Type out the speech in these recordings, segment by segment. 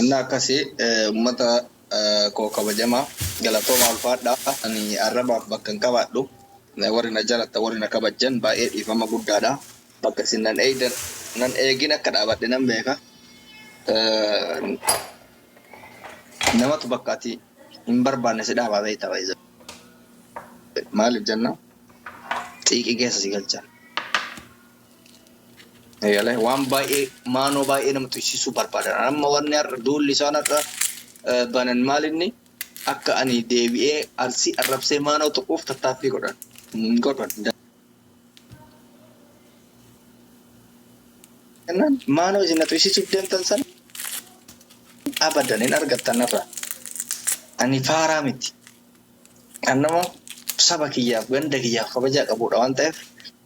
Inni akkasii uummata koo kabajamaa galatooma ulfaadhaa. Ani arrabaaf bakka hin qabaadhu. Warri na jaallattan warri na kabajjan baay'ee dhiifama guddaadha. Bakka isin nan eegdan nan eegin akka dhaabadhe nan beeka. Namatu bakka ati hin barbaanne si dhaabaa beekta baay'ee. Maaliif jenna xiiqii keessa si galchan. Eegalee waan baay'ee maanoo baay'ee nama tuqsiisuu barbaadan. Amma wanni har'a duulli isaan har'a banan maal inni akka ani deebi'ee Arsii arrabsee maanoo tuquuf tattaaffii godhan. Hin godhan. Jennaan maanoo isin na tuqsiisuuf deemtan sana abadan hin argattan narraa. Ani faaraa miti. An nama saba kiyyaaf ganda kiyyaaf kabajaa qabuudha waan ta'eef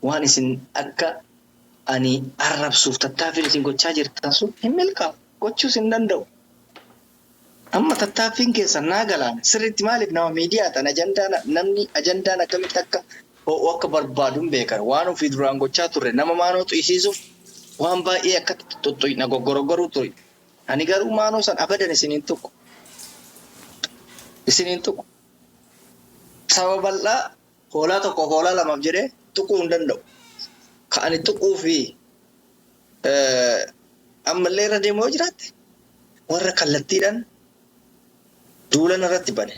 waan isin akka ani arrabsuuf tattaaffiin isin gochaa jirtan sun hin milkaa'u. Gochuus hin danda'u. Amma tattaaffiin keessan naa galaan sirriitti maaliif nama miidiyaa ta'an ajandaan namni ajandaan akkamitti akka ho'u akka barbaadu hin beekan. Waan ofii duraan gochaa turre nama maanoo xu'isiisuuf waan baay'ee akka xuxxuyna goggoroggoruu ture. Ani garuu maanoo san abadan isin hin tuqu. Isin hin tuqu. Saba bal'aa hoolaa tokkoof hoolaa lamaaf jedhee tuquu hin danda'u. Ka ani tuquu fi ammallee irra deemu yoo jiraatte warra kallattiidhaan duula narratti bane.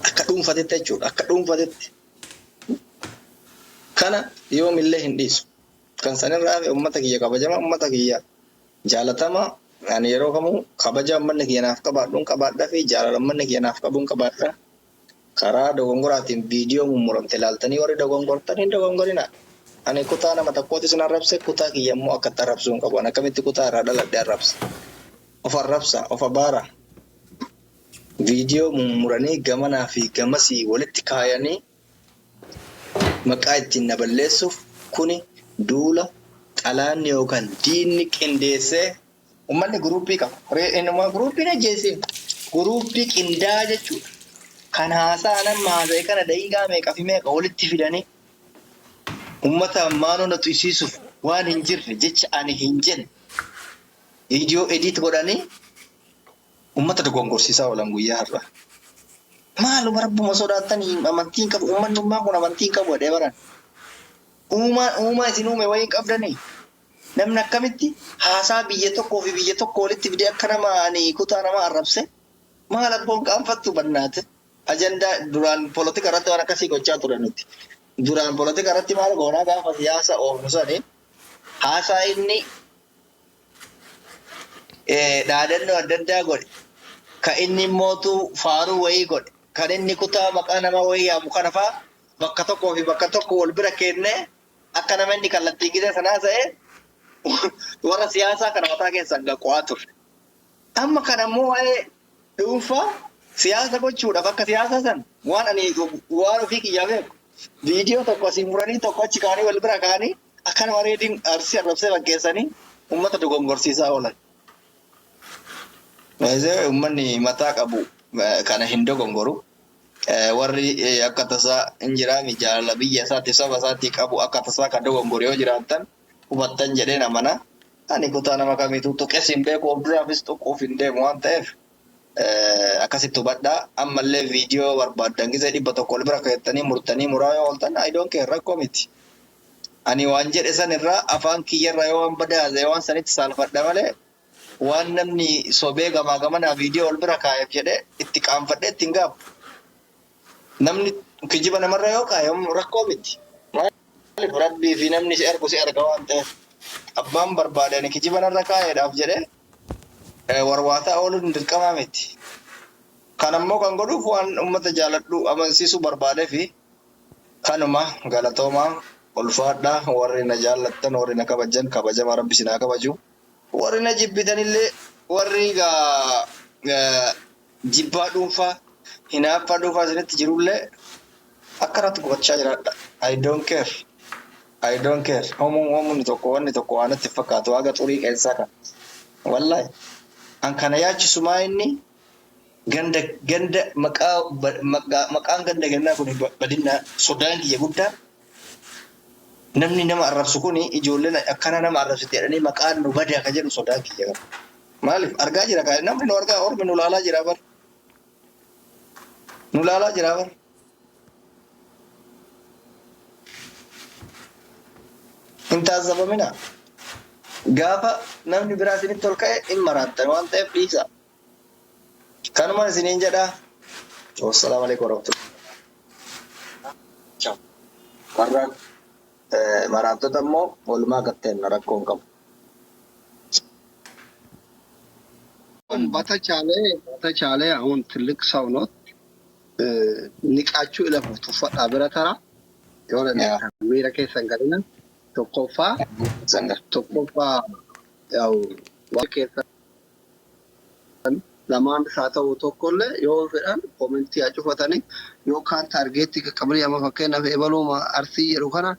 Akka dhuunfatetti jechuudha. Akka dhuunfatetti. Kana yoomillee hin dhiisu. Kan sanirraa hafe uummata kiyya kabajama, uummata kiyya jaalatama. Ani yeroo kamuu kabaja uummanni kiyya naaf qabaadhuun qabaadha fi jaalala uummanni kiyya naaf qabuun qabaadha. Karaa dogongoraatiin viidiyoo mummuramte ilaaltanii warri dogongortan hin dogongorina. Ani kutaa nama tokkooti isin arrabse, kutaa kiyya immoo akka itti arrabsuu hin qabu. Ani akkamitti kutaa irraa dhaladhe arrabsa? Of arrabsa, of abaara. Viidiyoo mummuranii gamanaa fi gamasii walitti kaayanii maqaa ittiin na balleessuuf kuni duula xalaanni yookaan diinni qindeessee ummanni guruuppii qaba. Inuma guruuppiin ajjeesiin guruuppii qindaa'aa jechuudha. Kan haasaa nama haasa'e kana daqiiqaa meeqa fi meeqa walitti fidanii ummata maanoo na tuqsiisuuf waan hin jirre jecha ani hin jenne viidiyoo edit godhanii ummata dogongorsiisaa oolan guyyaa har'aa. Maaluma rabbuma sodaattanii amantii hin qabu ummannummaan kun amantii hin qabu jedhee baran. Uumaa uumaa isin uume wayii hin qabdanii. Namni akkamitti haasaa biyya tokkoo fi biyya tokko walitti fidee akka nama ani kutaa nama arrabse maal abboon qaanfattu bannaate. Ajandaa duraan polotika irratti waan akkasii gochaa ture nuti. Duraan polotika irratti maal goonaa gaafa siyaasa oofnu sani haasaa inni dhaadannoo adda addaa godhe, ka inni immootu faaruu wayii godhe, kan inni kutaa maqaa namaa wayii yaamu kana faa bakka tokkoo fi bakka tokko wal bira keennee akka nama inni kallattii gizee sanaa ta'e warra siyaasaa kana mataa keessan gaqu'aa turre. Amma kana immoo waa'ee dhuunfaa siyaasa gochuudhaaf akka siyaasaa san waan ani waan ofii kiyyaa beeku viidiyoo tokko asii muranii tokko achi kaanii wal bira kaanii akka nama reediin Arsii arrabsee fakkeessanii uummata dogongorsiisaa oolan. Baay'ee uummanni mataa qabu kana hin dogongoru. Warri akka tasaa hin jiraami jaalala biyya isaatiif saba isaatii qabu akka tasaa kan dogongoru yoo jiraattan hubattan jedheen amana. Ani kutaa nama kamiituu tuqes hin beeku of duraafis tuquuf hin deemu waan ta'eef akkasitti hubadhaa. Ammallee viidiyoo barbaaddan gisee 100 ol bira keettanii murtanii muraa yoo ooltan I don't care rakkoo miti. Ani waan jedhe san irraa afaan kiyyarraa yoo waan badaa haasa'e waan sanitti saalfadha malee waan namni sobee gamaa gamanaa viidiyoo ol bira kaa'eef jedhee itti qaanfadhee itti hin gaabbu. Namni kijiba namarra yoo kaa'e rakkoo miti. Maaliif Rabbii fi namni si argu si arga waan ta'eef. Abbaan barbaade ani kijiba narra kaa'eedhaaf jedhee warwaataa ooluun dirqamaa miti. Kan ammoo kan godhuuf waan uummata jaaladhu amansiisuu barbaadee fi Kanuma galatoomaa ulfaadhaa warri na jaallattan warri na kabajjan kabajama rabbi isin haa kabaju. Warri na jibbitanillee warri egaa jibbaa dhuunfaa hinaaffaa dhuunfaa isinitti jirullee akkanatti gubachaa jiraadha. I don't care. I don't care. Homuun homuun tokko wanni tokko waan natti hin fakkaatu haga xurii qeensaa kana. Wallahi. An kana yaachisumaa inni Ganda ganda maqaa maqaan ganda gannaa kun badinna sodaan kiyya guddaa namni nama arrabsu kun ijoolleen akkana nama arrabsite jedhanii maqaan nu badaa ka jedhu sodaan kiyya qaba. Maaliif argaa jira kaa namni nu argaa ormi nu laalaa jira bar. Nu laalaa jira bar. Hin taazzabamina. Gaafa namni biraa isinitti ol ka'e hin maraattan waan ta'eef dhiisa. Kanumaan isiniin jedha. Wassalaamu alaikum warahmatullahi. Warra maraattota immoo walumaa gatteen rakkoo hin qabu. በተቻለ በተቻለ አሁን ትልቅ ሰው ኖት ንቃችሁ እለፉ tuffadhaa bira tara yoo dandeettan miira keessan galina tokkoffaa tokkoffaa yaw waan keessan lamaan isaa ta'u tokkollee yoo fedhan comment haa cufatanii yookaan target qaqqabanii amma fakkeenyaaf ebaluuma Arsii jedhu kana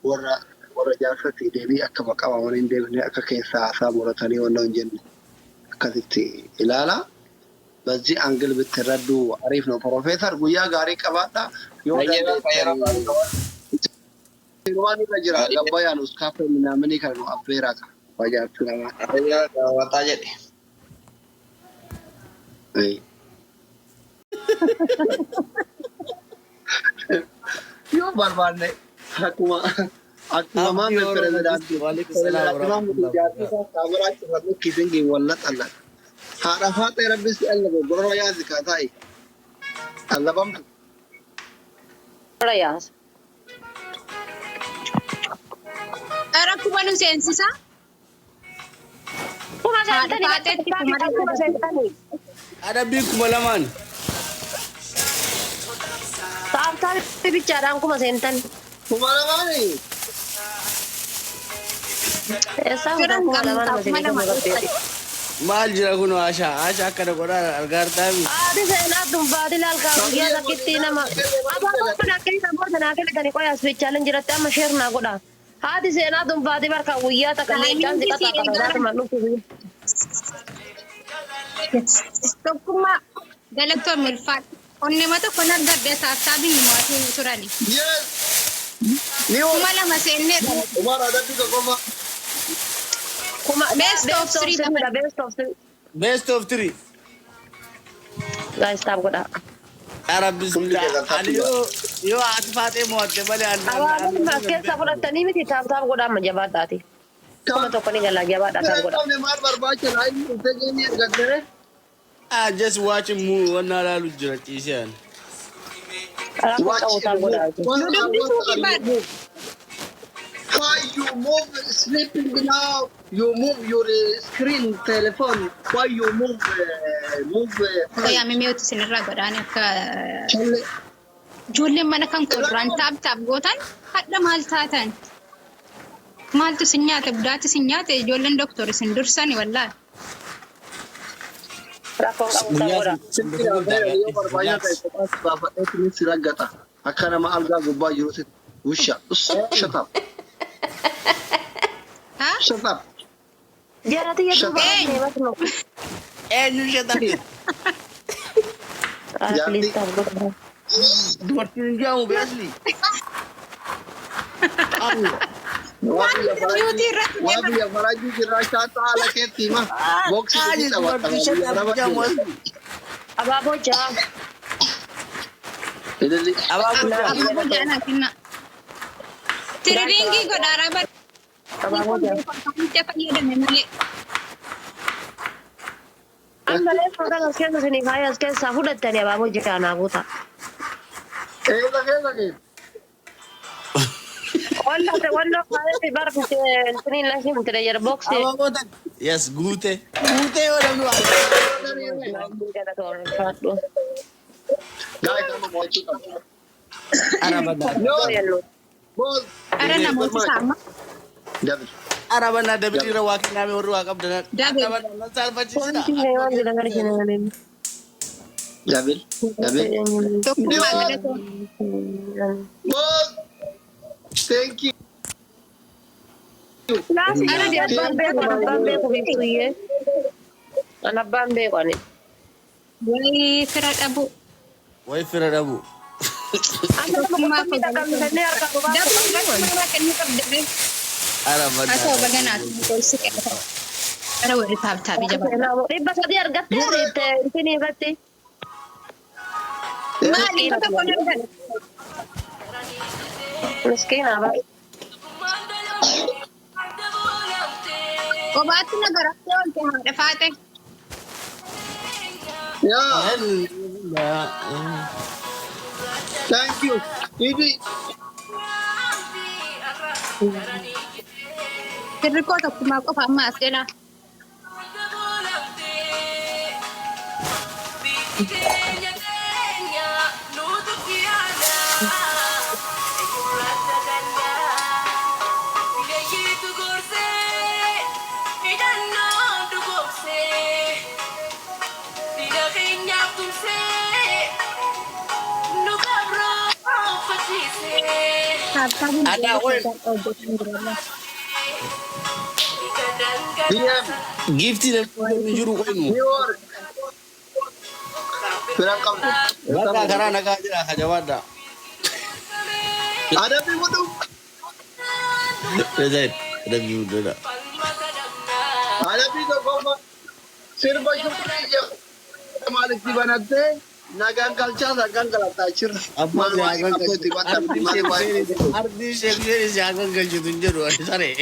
warra warra jaarsatti deebii akka maqaa hin deebine akka keessaa haasaa muratanii wanna hin jenne akkasitti ilaala. በዚህ angle ብትረዱ አሪፍ ነው። ፕሮፌሰር guyyaa gaarii qabaadha yoo dandeettan waan irra jira gabbayaan kaaffee ምናምን kan nu affeeraa ka bajaartii namaa. Daawwataa jedhe. Yoo barbaanne akkuma akkuma maamne pirezidaantii pirezidaantii jaartii isaa kaameraa cufannee kiisingii walla xallan. Haadha faaxee rabbi si allabe gorora yaasi kaa taa'i. Allabamtu. Gorora yaasa. Rakkuma nu seensisa. Kuma Haadha seentanii faaxeetti kuma kuma seentanii. Adabbii 2000. Tap tap bichaadhaan kuma seentanii. 2000ni. Eessaa fuudhan Jiran kuma qabnu lamaan ta'a nama kuma isinii lama kennu gabbeeti. Maal jira kun Ashaa? Ashaa akkana godhaa argaa jirtaami. Haati seenaa dumbaati laalkaa guyyaa takkitti nama. Abaaboo kun akka isa booda naa kennitanii qoya as bichaaleen jiratti amma sheer naa godha. Haati seenaa dumbaati barka guyyaa takka leencaan si Timing si qaxaa qaba eegaara. gaafuma dhufu. Tokkummaa galatoon milfaadha. Onnema tokko argadhe tap tapiin nu mo'atee turani. Yes. Ni 2000 seennee dhala. Umar adabbii tokkoffaa. Kuma Best of best of three three tapha. dha best of three. Best of three. Guys, tap godha. Ara Hundi bismillah. keessan Ani tappi yoo yoo haati faaxee mo'atte malee ani Abaaboon as keessaa fudhattanii miti tap tap godha amma jabaadhaati. 1000 ni gala jabaadhaa tap godha. Qabne maal barbaachisa inni dhuftee geenye argattere. Ah, just watching movie wannan laalu jira ciisee ani. Rakkoo Watch qabu tap godha. Nu dubbisuu fi baadhu. Why you move sleeping now? You move your screen telephone. Why you move move phone? Qoyaame mi'ooti isinirraa godhaan akka Challe. ijoolleen mana kan koo duraan tap tap gootan hadha maal taatan? Maaltu isin nyaate? Budaatu isin nyaate? Ijoolleen doktor isin dursani wallaahi. Rakkoo qabu tap Guyyaa godha. sun Sitti afeera yoo barbaachisaa ta'e kophaas baafadhee kunis si raggata. Akka nama algaa gubbaa jirutti. Wusha. Shut up. Ha? Shut up. Jarati Shut hedduu up. baay'ee basnu. Eenyu ishee taphi? Ah, please Jaartii. tap godha. Dubartiin hin jedhamu beesli. Qabu. Waa biyya Mute farajii irratti waa deeman. biyya farajii jirraa shaataa haala keetti hima. Booksii Qaali itti taphatta dubartii ishee biyya taphi araba jedhamu deema. asli. Abaaboo ja'a. Ililli. Abaaboo ja'a. Abaaboo ja'a kenna. Tiriringii godhaaraa bara. Abaaboo ja'a. Fayyadame malee. Amma reeffa kan as keessa isinii faaya as keessaa fudhattanii abaaboo ja'a naa guuta. Eessa keessa keessa? Walla walla faaya barfite isiniin lashi mutire jira boksi. Abaaboo takka. Yes, guute. Guute yoo namni waa. Fadhu. Guys, amma mo'achuu qabna. Araba No, boss. Ara namoota saama. Dabil. Araba naa dabili irra waa kenname warri waa qabdan. Dabil. Araba naa saalfachiisita. Wanti waan jedhan argina. Dabil. Dabil. Tokkummaa galatoon. Boss. Thank you. Laasi jedhi abbaan beeku abbaan beeku beektuyyee. An abbaan beeku ani. Wayii fira dhabu. Way fira dhabu. Amma nama Tokkummaa qurxummii takka bitannee harkaa nu baasu Daboo qabna. irratti kennuu qabda. Araba Haa ta'u naa. baganaati. Tolsi qaba. Gara warri tap tapii jabaadha. 300 argattee ariitte isinii irratti. Maali bakka kun argate? Miskiina bara. Kophaatti na garaftee oolte haadha faate. Yaa, thank you. Didi. Sirri koo tokkummaa qofa amma as jedha. Tap tapiin Ada wal. DM. Giiftii namni jiru qoynu. New York. Firan qabdu. Bakka karaa nagaa jira ka jabaadha. Adabbii godhu. Rezaid adabbii guddoodha. Adabbii tokkoffaa. Sirba shukrii jedhu. Maalitti banattee nagaan galchaa sagan galataa jira. Abbaa Maal waa'ee qabsoo itti bantamti maal waa'ee. Ardii sheeksheen si hagan galchitu hin jedhu ani saree.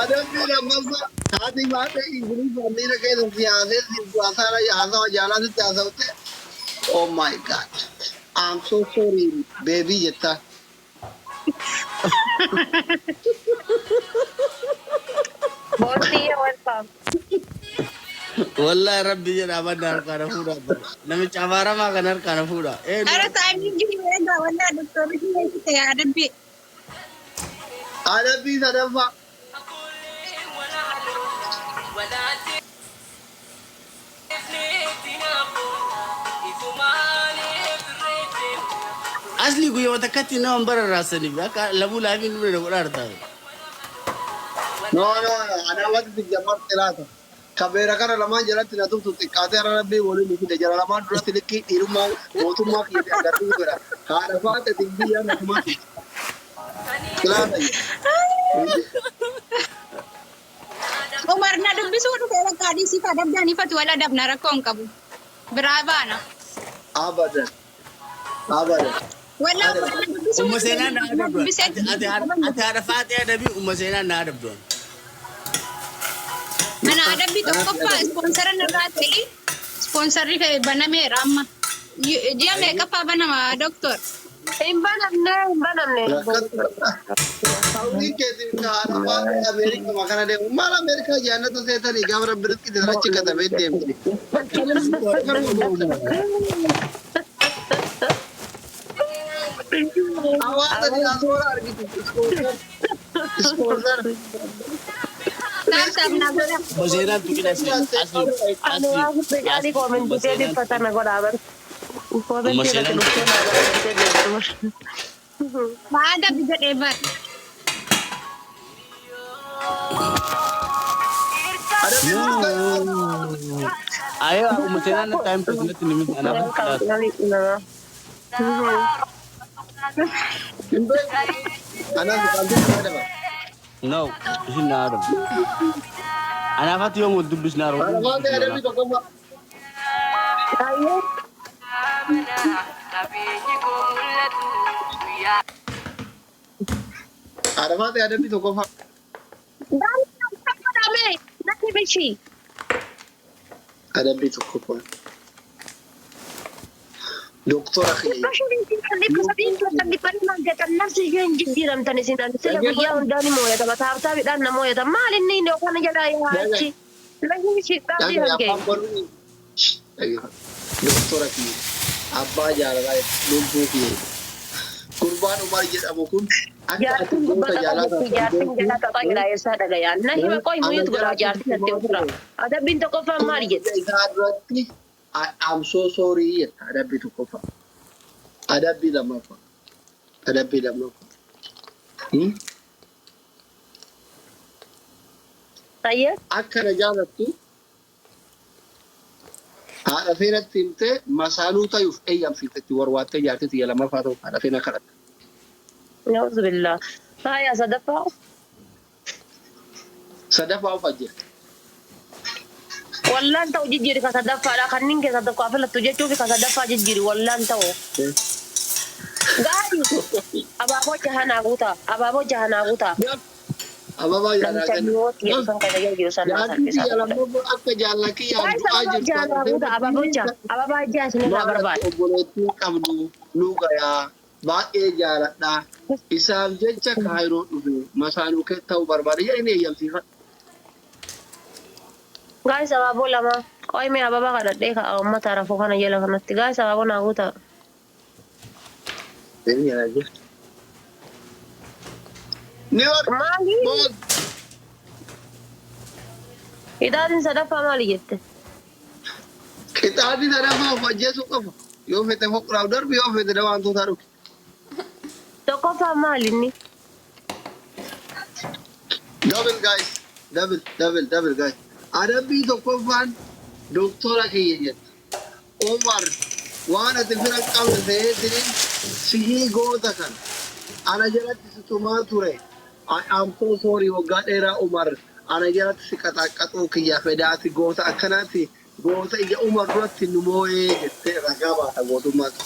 Adabbii lammaffaa haati baatee Ingiliffaan miira keessa si haasee si haasawa haasawa jaalaa sitti haasawte. Oh my God. I'm so sorry baby jettaa. Boontii welcome. Wallahi rabbi jedha manna harkaana fuudha. Namicha abaaramaa kan harkaana fuudha. Ara timingii eegaa wallaa doktorri keessatti adabbii. Adabbii sadaffaa. Asli guyyaa takkatti nama bararraasaniif akka lamuu laafiin dura na godhaa artaa. No, no, no. Ana wanti jammarte laata. Kabeera kana lamaan jalatti na tuftu xiqqaatee ara rabbii waliin fide jala lamaan duratti likkii dhiirummaa mootummaa kiyya agarsiisu godha. Haadha faate biyya natumaati. Kilaata. Umar na dubbisuu dhufee bakka adiisii fi adabdaan ifatu wal adabna rakkoo hin qabu. Biraa baana. Abadan. Abadan. Wallaa Umar na dubbisuu Umma seenaa na na adabdu. dubbisee Ati haadha faatee adabii umma seenaa na adabdu. Ana adabbii tokkoffaa ispoonsara narraa ta'e ispoonsarri banameera amma. Ji'a meeqaffaa banama doktor? Hin banamne hin banamne. Hawwii keetiin ka haadha faate Ameerikaa kana deemu. Maal Ameerikaa jaannata seetanii gaafa rabbi riskite achi katabee deemti. Hawaasa diyaasooraa argitu. Ispoonsar. Tap tap na godha. Umma seenaan tuqina asli. Ani waa guddaa caalii commentii ta'e dhibbata na godhaa bar. Commentii irratti dhuftee naa godhaa jettee deemtu bar. Maa adabbi jedhee bar. Adabbii murtaa'e. Ayo umma seenaan na taa'im tuqinatti ni miti anaaf. Welcome. Hin beeku. Anaaf qalbii adaba. No, isin na adabdu. Anaafatti yoom wal dubbisna Haadha faate adabbii tokkoffaa. Ayyee. Haadha faate adabbii tokkoffaa. Godhame natti bishii. Adabbii tokkoffaa. Doktora kiyya. 5 fi 300 dhibba nafsi ishee hin jijjiiramtan isin sila guyyaa hundaa ni mooyatama taaptaabiidhaan na mooyatama maal inni inni yookaan jalaa yaachi lahi ishii qabdii Dhagaye hangee abbaan baruu. Dhagaye. Doktora kiyya. Abbaa jaalalaa lubbuu kiyya. Gurbaan Umar jedhamu kun akka ati Jaartiin goota gubbaa jaalaa jirti jaartiin jala taphaa jira eessaa dhagayaan na hima qoy muyutu godhaa jaartiin natti ofirra adabbiin tokkoffaan maali jette Isaa duratti I'm so sorry jetta adabbii tokkoffaa. Adabbii lammaffaa. Adabbii lammaffaa. Hmm? Ayyee. Akka na jaalattu haadha seenatti himtee masaaluu tayuuf eeyyamsiiftetti warwaattee jaartii tiyya lammaffaa ta'u haadha seenaa kadhatte. Nauzu billah. Haya sadaffaa. Sadaffaa of ajjeesa. Wallaan ta'u jijjiiri ka sadaffaadha. Kanneen keessaa tokko haa filattu jechuufi ka sadaffaa jijjiiri wallaan ta'u. Gaarii abaaboo jahanaa guutaa. Abaaboo jahanaa guutaa. Ababaa jaalaa Namicha kenna. dhiyootti jedhu san kana jala jiru san naa Jaartii salphisaa biyya godha. lammaffaa akka jaallakii Guys, du'aa abaaboo jirtu jahanaa guutaa. Abaaboo jaha. Abaabaa jaha isinirraa maal barbaada. obboleettiin qabdu nu gayaa baay'ee jaaladha. Isaaf jecha kaayiroo dhufe masaanuu kee ta'uu barbaada jedhanii eeyyamsiifadha. Guys, abaaboo lama. Qoy mee abaabaa kadhadhee ka'a uummata rafuu kana jala kanatti. Guys, abaaboo naa guutaa. New York Maali? boss. Hidaatiin sadaffaa maali jette? Qixaatii sadaffaa of ajjeesuu qofa. Yoo fete foquraaf darbi yoo fete wantoota dhufe. Tokkoffaa maali inni? Double guys. Double double double guys. Adabbii tokkoffaan doktora kiyya jetta. Umar waan ati fira qabne ta'eetiin sihii goota kana. Ana jalatti si tumaa ture. I am so sorry waggaa dheeraa Umar. Ana jalatti si qaxaqqaxuu kiyya fedaati goota akkanaati. Goota ija Umar duratti nu moo'ee jettee ragaa baata gootummaatti.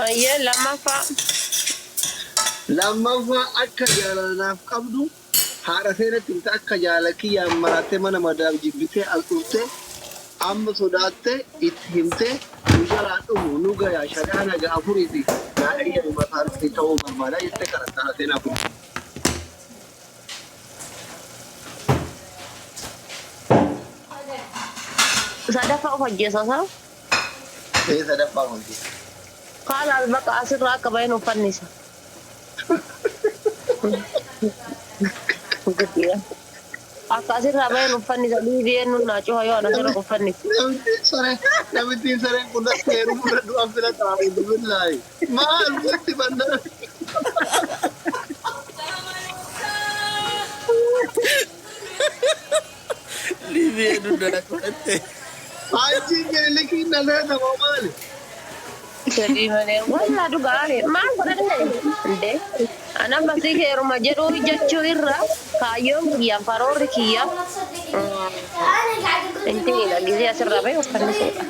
Ayyee lammaffaa. Lammaffaa akka jaalalaaf qabdu haadha seenatti himte akka jaalala kiyyaan marattee mana madaam jibbitee as dhuftee amma sodaattee itti himtee nu jalaa dhumu nu gayaa shadaa naga afurii fi naa eeyyami mataa nuti ta'uu barbaada jettee kadhatta haadha seenaa kun. Sadaffaa of ajjeesa isaa? Ee sadaffaa kun. Kaalaas bakka asirraa akka baheen uffannisa. Akka asirraa baheen uffannisa. Liiviyeen nun naa cufa yoo an asirra uffannisa. Namittiin sareen namittiin sareen kun natti heerumuu irra du'an filata billaahi. Maal walitti bannaa. Liiviyee dundala godhatte. Achiin likiin na leeta moo maali? Sadii malee wallaa dhugaa maal godhanne indee ana masii heeruma jedhuu jechuu irra kaayyoon kiyyaan karoorri kiyya intinidha gisee asirraa bahe uffannisuudha.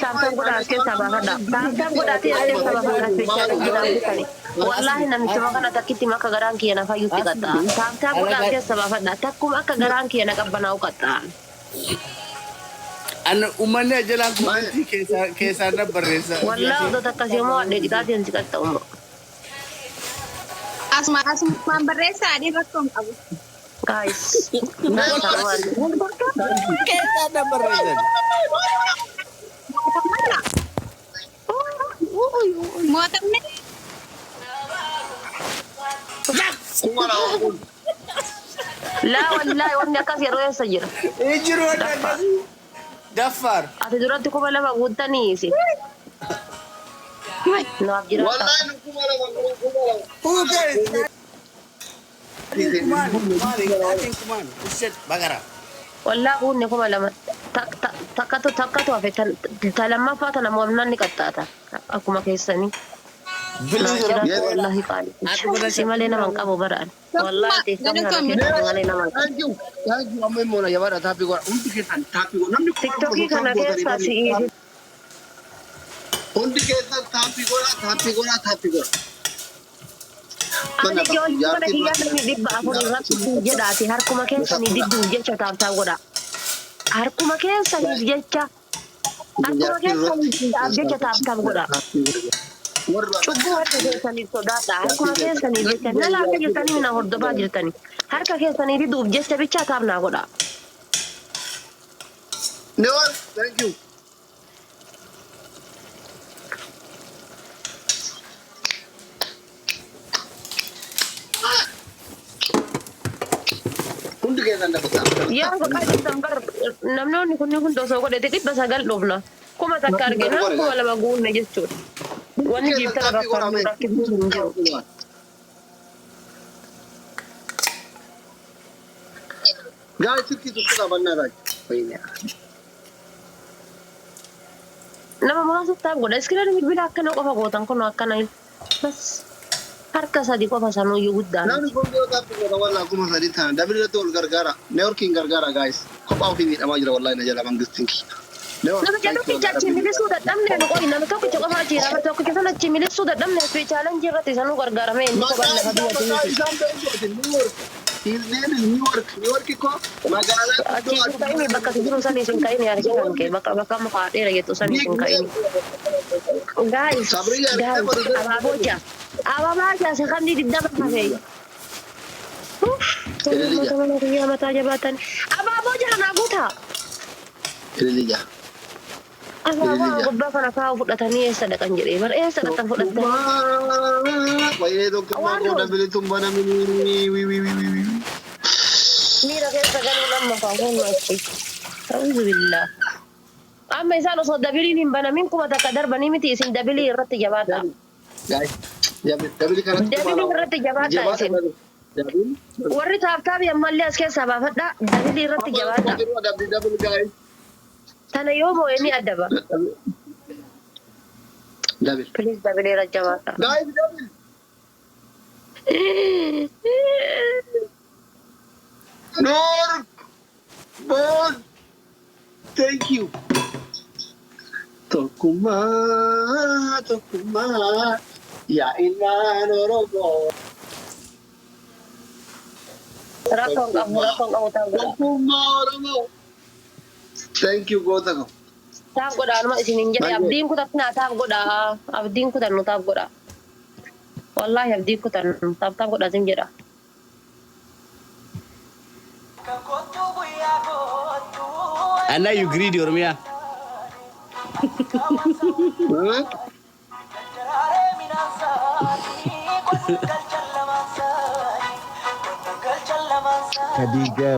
Tap tap godhaa as keessaa baafadha. Tap tap godhaatee as keessaa baafadha. Ispeeshaala jira bitani. Wallaahi namichuma kana takkitti akka garaan kiyya na fayyutti qaxxa'a. Tap tap godhaa as keessaa baafadha. Takkuma akka garaan kiyya na qabbanaa'u qaxxa'a. Ana uummanni ajalaan kumantii keessaa na barreessa. Wallaahi odoo takka si immoo adde qixaatiin si qaxxa'u. Asuma asumaan barreessaa adiin rakkoo hin qabu. Guys. Keessaa na barreessan. Mootummaa Mootummaa 2004. Laa wallaahi wanni akkas yeroo eessa jira. Ejjiru wanni akkasii. Daffaar. Ati duratti 2000 guuttanii si. Naaf jiraata. Wallaahi nu 2000 2000. Fuutee. Kumaan maali? Qixaatiin kumaan. Uffat baqara. Wallaa guunne 2000 takkatu takkatu hafe ta lammaffaa tana mormnaan ni qaxxaata akkuma keessanii. Naaf jiraata wallaahi qaali. Si malee nama hin qabu bara'an. Wallaahi teessuma kana keessatti malee nama hin qabu. Thank you. Thank you. Amma immoo na jabaadha taappii godha. Hundi keessan taappii godha. Namni kuma Tiktokii kana keessaa si'ii Hundi keessan taappii godha, taappii godha, taappii godha. Ani ijoollee mana kiyyaa namni 400 irratti jedhaati harkuma keessanii didduuf jecha tap tap godha. Harkuma keessaniif jecha harkuma keessaniif jecha tap tap godha. Cubbuu harka keessaniif sodaadha. Harkuma keessaniif jecha na laata jirtanii na hordofaa jirtanii. Harka keessanii diduuf jecha bichaa tap naa godha. No, thank you. Hundi keessan dabataa. Yaa baqaa jirtan bar namnoonni kunniin hundi osoo godhete 900 dhufna. 1000 argina 2000 guunne jechuudha. Wanni giiftara rakkannu rakkisuu hin jiru. Guys, silkii tuttuqa bannaa raaj. Wayne. Nama muraasa tap godha. Iskiriin bilbila akkana qofa gootan kun akkana. Bas harka sadi qofa sanuyyuu guddaa. Namni kun yoo tap godha wallaa 3000 tana double irratti wal gargaara. Neeworkiin gargaara guys. Kophaa ofii miidhamaa jira wallahi na jala mangistiin kiyya. Nama tokkicha achi milisuu dadhabne nu qoyi nama tokkicha qofa achi nama tokkicha sana achi milisuu dadhabne fi challenge irratti sanuu gargaaramee inni kophaan lafa Maqaa biyya isaa isaan beekuuti New York. His name is New York. New York ko magaalaa Achi isin ka'ini bakka jiru san isin ka'ini harki kan kee bakka bakka muka dheera jettu san isin ka'ini. Guys, Sabriya guys, abaaboo ja'a. Abaabaa ja'a sekandii 20 hafe. Guyyaa mataa jabaatan. Abaaboo ja'a naa guutaa. Ililija. Abaaboo gubbaa kana kaa'u fudhatanii eessa dhaqan jedhee bara eessa dhaqan fudhatan. Wayyee tokkummaa koo double tumba namni wii wii wii wii. Miira keessa galuu nama fa'aa achi. A'uuzu billaa. Amma isaan osoo double iin hin banamin 1000 darbanii miti isin double irratti jabaata. Guys, double kanatti Double irratti jabaadha isin. Double. Warri tap tap ammallee as keessaa baafadha. Double irratti jabaadha. Double double guys. Tana yoo moo'e ni adaba. Double. Please double irratti jabaadha. Guys, double. Noor Bon. Thank you. Tokkummaa, tokkummaa, yaa ilmaan Oromoo. Rakkoon qabu rakkoon qabu tap godha. Tokkummaa Oromoo. Thank you goota ko. Tap godha anuma isin hin jedhe abdiin kutatinaa tap godha. Abdiin kutannu tap godha. Wallaahi abdiin kutannu tap tap godha isin jedha. And now you greedy Oromia. Huh? Khadija.